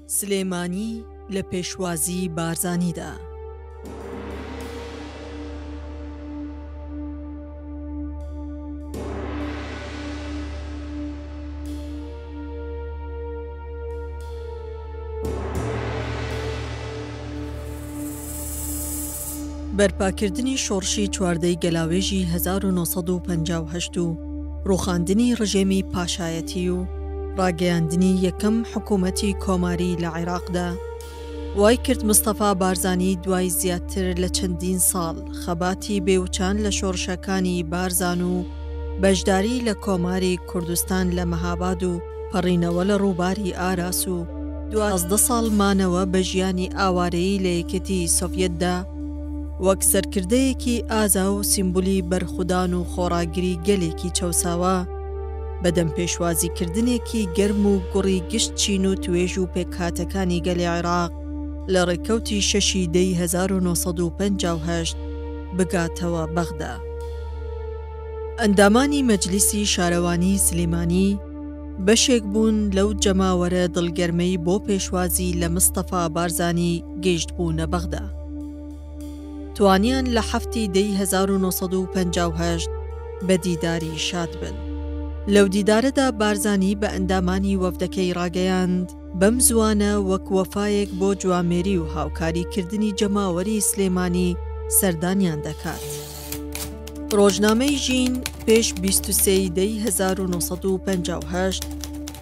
سلێمانی لە پێشوازی بارزانیدا. بەرپاکردنی شۆڕشی چواردەی گەلاوێژی 1958 و ڕووخاندنی ڕژێمی پاشایەتی و ڕاگەیاندنی یەکەم حکوومەتی کۆماری لە عێراقدا، وای کرد مستەفا بارزانی دوای زیاتر لە چەندین ساڵ خەباتی بێوچان لە شۆڕشەکانی بارزان و بەشداری لە کۆماری کوردستان لە مەهاباد و پەڕینەوە لە ڕووباری ئاراس و 12 ساڵ مانەوە بە ژیانی ئاوارەیی لە یەکێتی سۆڤیەتدا وەک سەرکردەیەکی ئازا و سیمبولی بەرخودان و خۆڕاگری گەلێکی چەوساوە بەدەم پێشوازیکردنێکی گەرم و گوڕی گشت چین و توێژ و پێکهاتەکانی گەلی عێراق لە ڕێککەوتی شەشی دەی 1958 بگاتەوە بەغدا. ئەندامانی مەجلیسی شارەوانی سلێمانی بەشێک بوون لەو جەماوەرە دڵگەرمەی بۆ پێشوازی لە مستەفا بارزانی گەیشتبوونە بەغدا. توانیان لە حەفتی دەی 1958 بە دیداری شاد بن. لەو دیدارەدا بارزانی بە ئەندامانی وەفدەکەی ڕاگەیاند، بەم زووانە وەک وەفایەک بۆ جوامێری و هاوکاری کردنی جەماوەری سلێمانی سەردانیان دەکات. ڕۆژنامەی ژین پێش 23 ی دەی 1958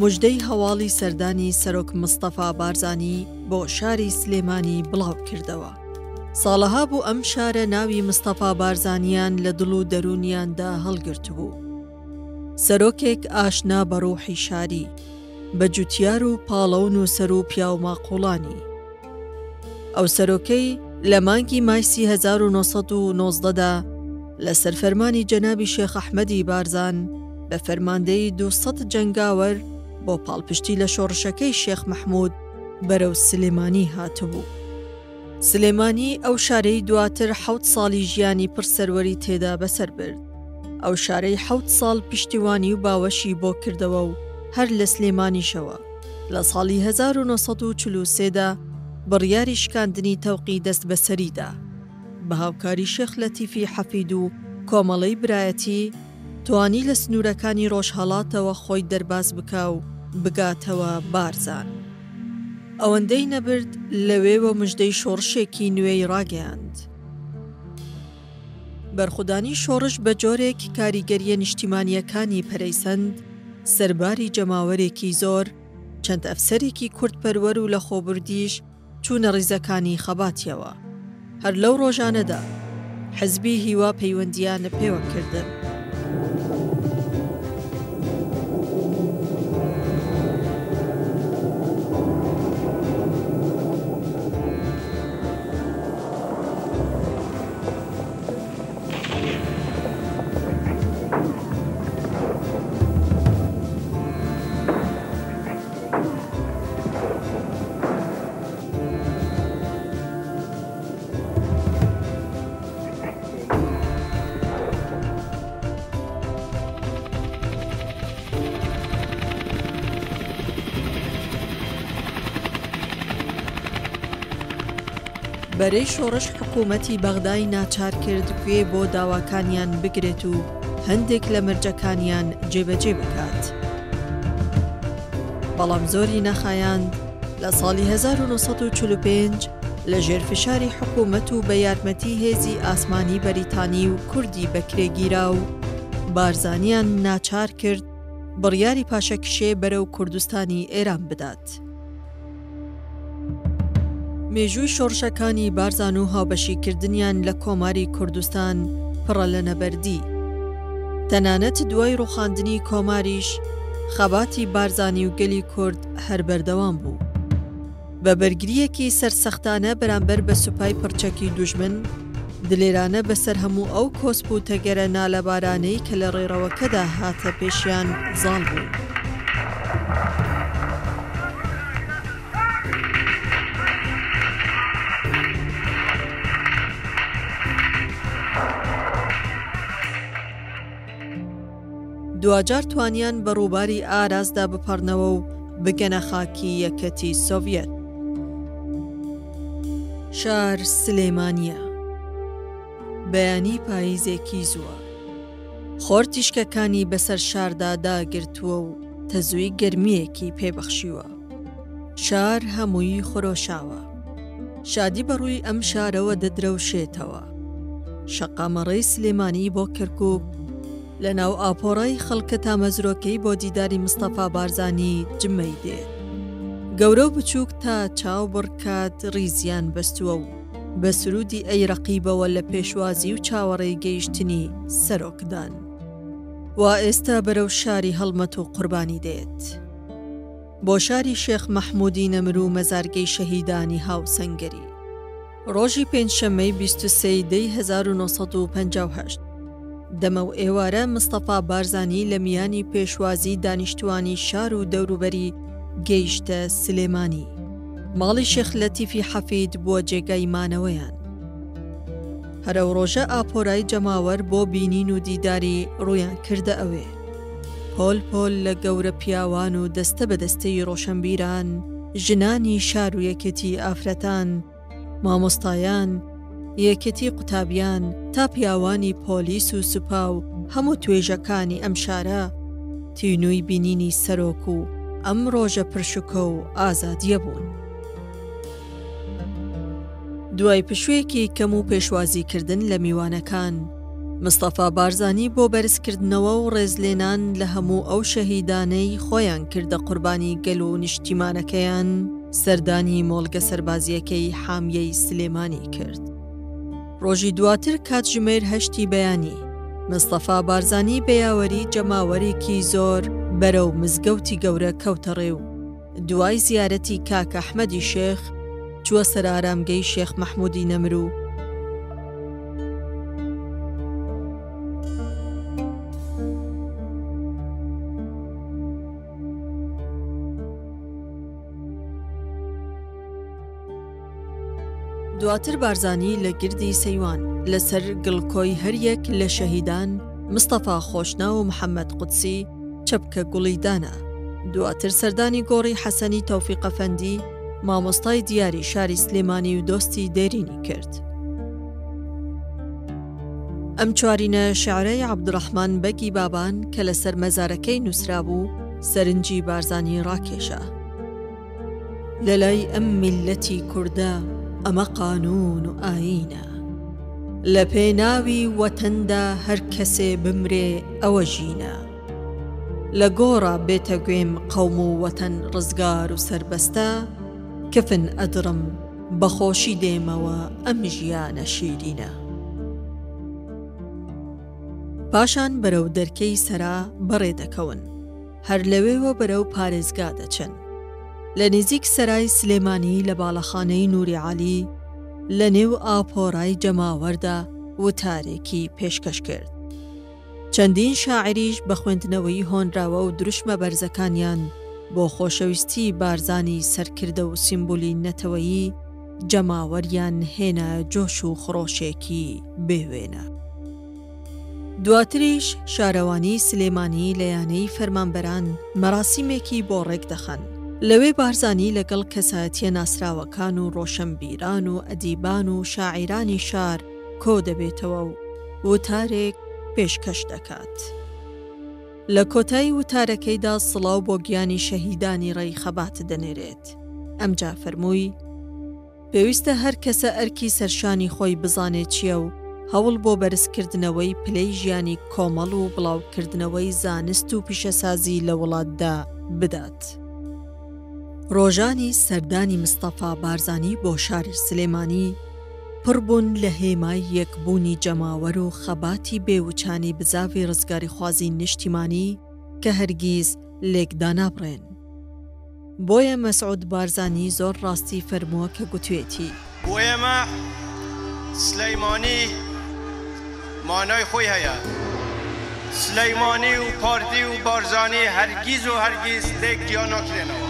مژدەی هەواڵی سەردانی سەرۆک مستەفا بارزانی بۆ شاری سلێمانی بڵاو کردەوە. ساڵەها بوو ئەم شارە ناوی مستەفا بارزانیان لە دڵ و دەروونیاندا هەڵگرتبوو. سەرۆکێک ئاشنا بە ڕووحی شاری، بە جوتیار و پاڵە و نووسەر و پیاوماقوڵانی. ئەو سەرۆکەی لە مانگی مایسی 1990 دا لەسەر فەرمانی جەنابی شێخ ئەحمەدی بارزان بە فەرماندەیی 200 جەنگاوەر بۆ پاڵپشتی لە شۆڕشەکەی شێخ مەحمود بەرەو سلێمانی هاتبوو. سلێمانی ئەو شارەی دواتر حەوت ساڵی ژیانی پڕ سەروەری تێدا بەسەر برد. ئەو شارەی حەوت ساڵ پشتیوانی و باوەشی بۆ کردەوە و هەر لە سلێمانیشەوە لە ساڵی 1943 دا بڕیاری شکاندنی تەوقی دەستبەسەری دا. بە هاوکاری شێخ لەتیفی حەفید و کۆمەڵەی برایەتی توانی لە سنوورەکانی ڕۆژهەڵاتەوە خۆی دەرباز بکا و بگاتەوە بارزان. ئەوەندەی نەبرد لەوێوە مژدەی شۆڕشێکی نوێی ڕاگەیاند. بەرخودانی شۆڕش بە جۆرێک کاریگەرییە نیشتیمانییەکانی پەرەیسەند، سەرباری جەماوەرێکی زۆر، چەند ئەفسەرێکی کوردپەروەر و لەخۆبوردیش چوونە ڕیزەکانی خەباتیەوە. هەر لەو ڕۆژانەدا حزبی هیوا پەیوەندییان پێوە کردن. بەرەی شۆڕش حکوومەتی بەغدای ناچار کرد گوێ بۆ داواکانیان بگرێت و هەندێک لە مەرجەکانیان جێبەجێ بکات. بەڵام زۆری نەخایاند لە ساڵی 1945 لە ژێر فشاری حکوومەت و بە یارمەتی هێزی ئاسمانی بەریتانی و کوردی بەکرێگیراو بارزانیان ناچار کرد بڕیاری پاشەکشێ بەرەو کوردستانی ئێران بدات. مێژووی شۆڕشەکانی بارزان و هاوبەشیکردنیان لە کۆماری کوردستان پڕە لە نەبەردی. تەنانەت دوای ڕووخاندنی کۆماریش خەباتی بارزانی و گەلی کورد هەر بەردەوام بوو. بە بەرگرییەکی سەرسەختانە بەرامبەر بە سوپای پڕچەکی دوژمن، دلێرانە بەسەر هەموو ئەو کۆسپ و تەگەرە نالەبارانەی کە لە ڕێڕەوەکەدا هاتە پێشیان زاڵ بوون. دواجار توانیان بە ڕووباری ئاراسدا بپەڕنەوە و بگەنە خاکی یەکەتی سۆڤیەت. شار سلێمانییە. بەیانی پاییزێکی زووە. خۆر تیشکەکانی بەسەر شاردا داگرتووە و تەزووی گەرمییەکی پێ بەخشیوە. شار هەمووی خرۆشاوە. شادی بە ڕووی ئەم شارەوە دەدرەوشێتەوە. شەقامەڕێی سلێمانی بۆ کەرکووک لە ناو ئاپۆرای خەڵکە تامەزرۆکەی بۆ دیداری مستەفا بارزانی جمەی دێت. گەورە و بچووک تا چاو بڕکات ڕیزیان بەستووە و بە سروودی ئەی ڕەقیبەوە لە پێشوازی و چاوەڕێی گەیشتنی سەرۆکدان. وا ئێستا بەرەو شاری هەڵمەت و قوربانی دێت. بۆ شاری شێخ مەحموودی نەمر و مەزارگەی شەهیدانی هاوسەنگەری. ڕۆژی پێنجشەممەی 23 ی دەی 1958 دەمەو ئێوارە مستەفا بارزانی لە میانی پێشوازی دانیشتوانی شار و دەوروبەری گەیشتە سلێمانی. ماڵی شێخ لەتیفی حەفید بووە جێگای مانەوەیان. هەر ئەو ڕۆژە ئاپۆرای جەماوەر بۆ بینین و دیداری ڕوویان کردە ئەوێ. پۆل پۆل لە گەورە پیاوان و دەستە بە دەستەی ڕۆشەنبیران، ژنانی شار و یەکێتی ئافرەتان، مامۆستایان، یەکێتی قوتابیان تا پیاوانی پۆلیس و سوپا و هەموو توێژەکانی ئەم شارە تینووی بینینی سەرۆک و ئەم ڕۆژە پرشوکە و ئازادییە بوون. دوای پشوویەکی کەم و پێشوازیکردن لە میوانەکان، مستەفا بارزانی بۆ بەرزکردنەوە و ڕێزلێنان لە هەموو ئەو شەهیدانەی خۆیان کردە قوربانی گەل و نیشتیمانەکەیان، سەردانی مۆڵگە سەربازییەکەی حامیەی سلێمانی کرد. ڕۆژی دواتر کاتژمێر هەشتی بەیانی، مستەفا بارزانی بە یاوەری جەماوەرێکی زۆر بەرەو مزگەوتی گەورە کەوتەڕێ و دوای زیارەتی کاک ئەحمەدی شێخ چووە سەر ئارامگەی شێخ مەحموودی نەمر و دواتر بارزانی لە گردی سەیوان لەسەر گڵکۆی هەریەک لە شەهیدان مستەفا خۆشناو و محەمەد قودسی چەپکە گوڵی دانا. دواتر سەردانی گۆڕی حەسەنی تۆفیق ئەفەندی مامۆستای دیاری شاری سلێمانی و دۆستی دێرینی کرد. ئەم چوارینە شیعرەی عەبدوڕەحمان بەگی بابان کە لەسەر مەزارەکەی نووسرابوو، سەرنجی بارزانی ڕاکێشا. لەلای ئەم میللەتی کوردە ئەمە قانوون و ئایینە. لە پێناوی وەتەندا هەر کەسێ بمرێ ئەوە ژینە. لە گۆڕا بێتە گوێم قەوم و وەتەن ڕزگار و سەربەستە، کفن ئەدڕم بە خۆشی دێمەوە ئەم ژیانە شیرینە. پاشان بەرەو دەرکەی سەرا بەڕێ دەکەون. هەر لەوێوە بەرەو پارێزگا دەچن. لە نیزیک سەرای سلێمانی لە باڵەخانەی نوری عەلی لە نێو ئاپۆرای جەماوەردا وتارێکی پێشکەش کرد. چەندین شاعیریش بە خوێندنەوەی هۆنراوە و دروشمە بەرزەکانیان بۆ خۆشەویستی بارزانی سەرکردە و سیمبولی نەتەوەیی جەماوەریان هێنایە جۆش و خڕۆشێکی بێ وێنە. دواتریش شارەوانی سلێمانی لە یانەی فەرمانبەران مەراسیمێکی بۆ ڕێکدەخەن، لەوێ بارزانی لەگەڵ کەسایەتییە ناسراوەکان و ڕۆشنبیران و ئەدیبان و شاعیرانی شار کۆدەبێتەوە و وتارێک پێشکەش دەکات. لە کۆتایی وتارەکەیدا سڵاو بۆ گیانی شەهیدانی ڕێی خەبات دەنێرێت، ئەمجا فەرمووی، پێویستە هەر کەسە ئەرکی سەرشانی خۆی بزانێ چییە و هەوڵ بۆ بەرزکردنەوەی پلەی ژیانی کۆمەڵ و بڵاوکردنەوەی زانست و پیشەسازی لە وڵاتدا بدات. ڕۆژانی سەردانی مستەفا بارزانی بۆ شاری سلێمانی پڕ بوون لە هێمای یەکبوونی جەماوەر و خەباتی بێ وچانی بزاڤی ڕزگاریخوازی نیشتیمانی کە هەرگیز لێک دانابڕێن. بۆیە مەسعود بارزانی زۆر ڕاستی فەرمووە کە گوتوێتی. بۆ ئێمە سلیمانی مانای خۆی هەیە. سلیمانی و پارتی و بارزانی هەرگیز و هەرگیز لێک جیا ناکرێنەوە.